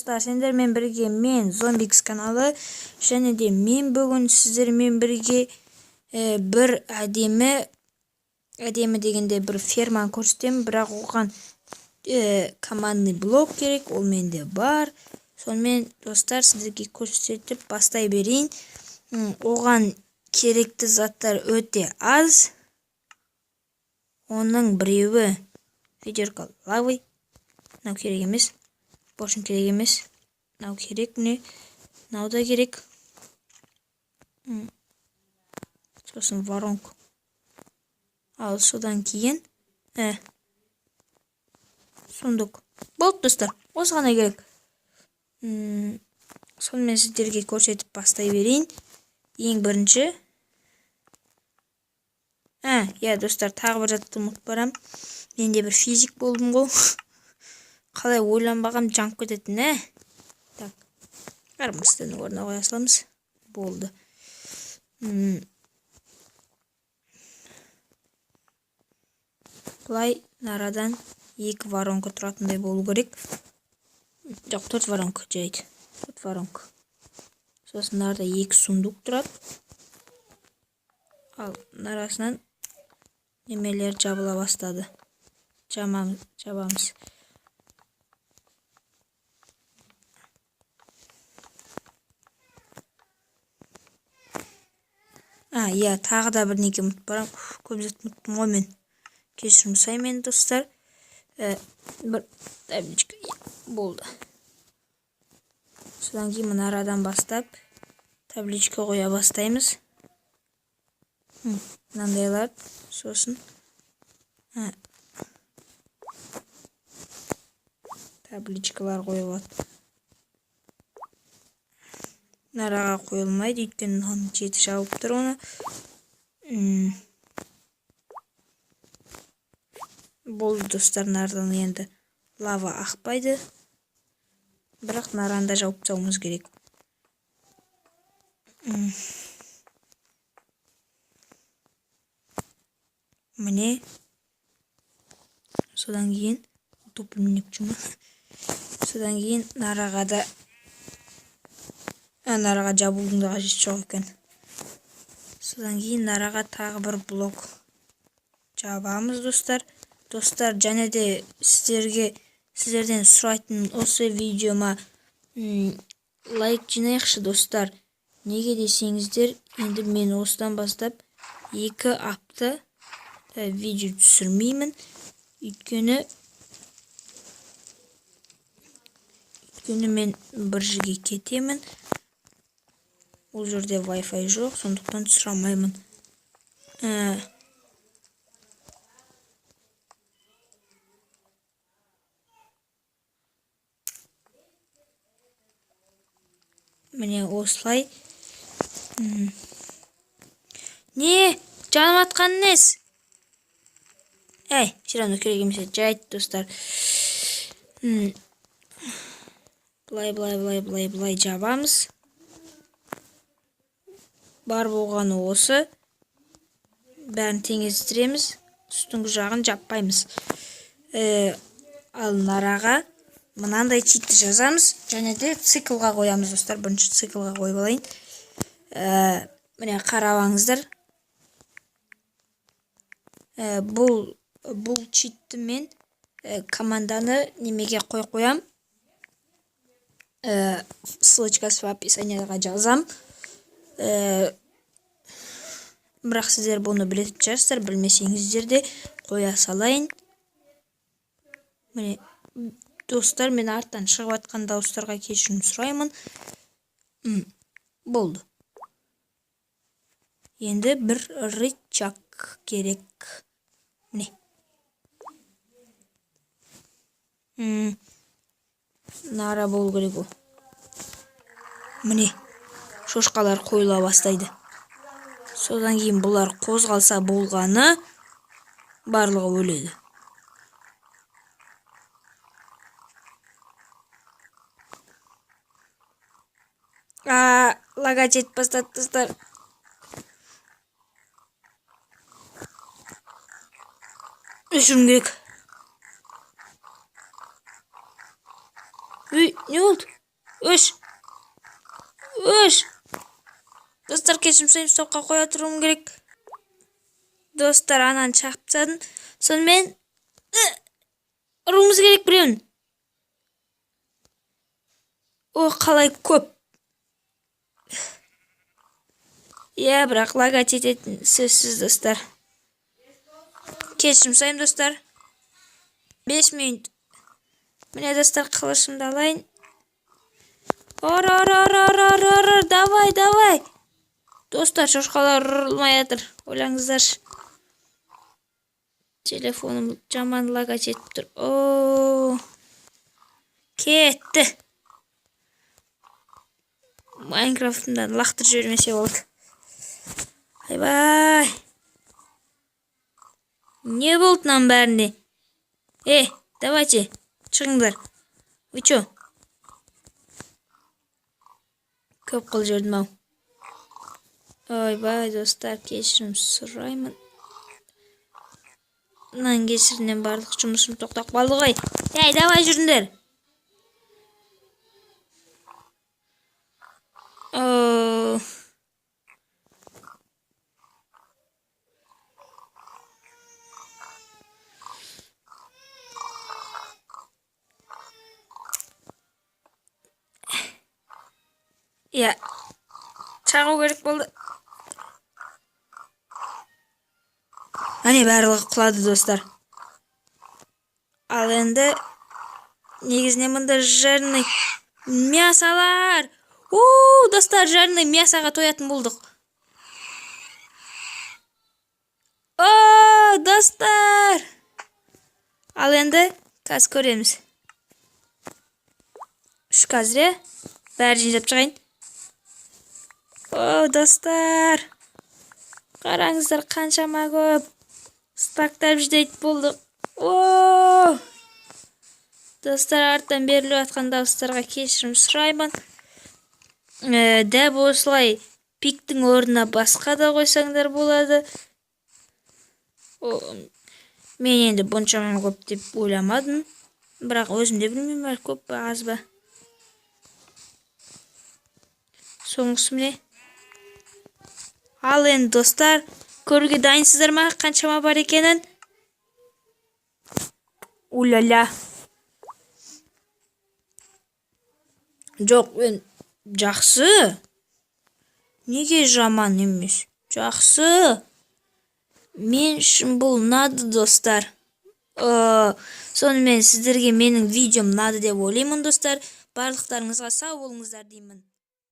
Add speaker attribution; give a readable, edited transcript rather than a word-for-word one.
Speaker 1: Достар, сендермен бірге мен Зомбикс каналы, және де мен бүгін сіздермен бірге бір әдемі, әдемі дегенде бір ферманы көрсетемін, бірақ оған командный блок керек, ол менде бар. Сонымен достар, сіздерге көрсетіп бастай берейін. Оған керекті заттар өте аз. Оның біреуі ведерко лавы, мынау керек емес, поршень керек емес, мынау керек, міне, мынау да керек. Сосын воронка. Ал содан кейін сундук. Болды достар, осы ғана керек. Сонымен сіздерге көрсетіп бастай берейін. Ең бірінші иә достар, тағы бір затты ұмытып барам. Мен де бір физик болдым ғой. Қалай ойланбағам жанып кететін, ә? Так, армыстың орнына қоя саламыз. Болды. Былай нарадан 2 воронка тұратындай болу керек. Жоқ, 4 воронка жарайды. 4 воронка. Сосын нарада 2 сундук тұрады. Ал нарасынан немелер жабыла бастады. Жабамыз. Иә, тағы да бірнеке ұмытып барамын. Уф, көп зат ұмыттым ғой мен. Кешірім сұраймын енді достар. Бір табличка болды. Содан кейін мына арадан бастап табличка қоя бастаймыз. Мынандайлар. Сосын, табличкалар қойылады. Нараға қойылмайды, өйткені мынаның жеті жауып тұр оны. Болды достар, нардан енді лава ақпайды. Бірақ нараны да жауып тастауымыз керек. Міне. Содан кейін тупленник жүмі. Содан кейін нараға да, нараға жабудың да қажеті жоқ екен. Содан кейін нараға тағы бір блок жабамыз достар. Достар, және де сіздерден сұрайтын осы видеома лайк жинайықшы достар. Неге десеңіздер, енді мен осыдан бастап 2 апта видео түсірмеймін. Өйткені мен бір жерге кетемін. Ол жерде Wi-Fi жоқ, сондықтан түсіре алмаймын. Міне осылай. Не? Жанып атқан несі? Әй, все равно керек емес еді. Жарайды, достар. Былай, былай, былай, былай, былай жабамыз. Бар болғаны осы. Бәрін теңестіреміз. Үстіңгі жағын жаппаймыз. Ал нараға мынандай читті жазамыз. Және де циклға қоямыз, достар. Бірінші циклға қойып алайын. Міне қарап алыңыздар. Бұл читті мен команданы немеге қойып қоям. Ссылочкасы в описанияға жазам. Бірақ сіздер бұны білетін шығарсыздар, білмесеңіздер де қоя салайын. Міне достар, мен арттан шығып атқан дауыстарға кешірім сұраймын. Болды. Енді бір рычаг керек. Міне. Нара болу керек ол. Міне. Шошқалар қойыла бастайды. Содан кейін бұлар қозғалса болғаны, барлығы өледі. Лагать етіп бастады достар. Өшіруім керек. Үй, не болды? 3, 3. Достар, кешірім сұраймын, стопқа қоя тұруым керек. Достар, ананы шағып тастадым. Сонымен ұруымыз керек біреуін. О, қалай көп. Иә, бірақ лагать ететін сөзсіз, достар. Кешірім сұраймын, достар. 5 минут. Міне, достар, қылышымды алайын. Ұр, ұр, ұр, ұр, ұр, ұр, ұр, давай, давай. Достар, шошқалар ұрылмай жатыр. Ойлаңыздаршы. Телефоным жаман лагать етіп тұр. О, кетті. Майнкрафтымдан лақтырып жібермесе болды. Айбай. Не болды мынаның бәріне? Давайте, шығыңдар. Вы чё? Көп қылып жібердім ау. Ойбай, достар, кешірім сұраймын. Мынаның кесірінен барлық жұмысым тоқтап қалды ғой. Ей, давай жүріңдер. О. Иә, шағу керек болды. Әне, барлығы құлады, достар. Ал енді негізінен мында жареный мясолар. У, достар, жареный мясоға тоятын болдық. О, достар. Ал енді қазір көреміз. Үш қазір, иә? Бәрін жинап шығайын. О, достар. Қараңыздар, қаншама көп. Стактап жинайтын болдық. О! Достар, арттан беріліп жатқан дауыстарға кешірім сұраймын. Дәп осылай пиктің орнына басқа да қойсаңдар болады. О, мен енді бұншама көп деп ойламадым. Бірақ өзім де білмеймін, әлі көп па, аз ба. Соңғысы міне. Ал енді, достар, көруге дайынсыздар ма, қаншама бар екенін? Уля-ля. Жоқ, мен жақсы. Неге жаман емес? Жақсы. Мен үшін бұл ұнады, достар. Сонымен сіздерге менің видеом ұнады деп ойлаймын, достар. Барлықтарыңызға сау болыңыздар деймін.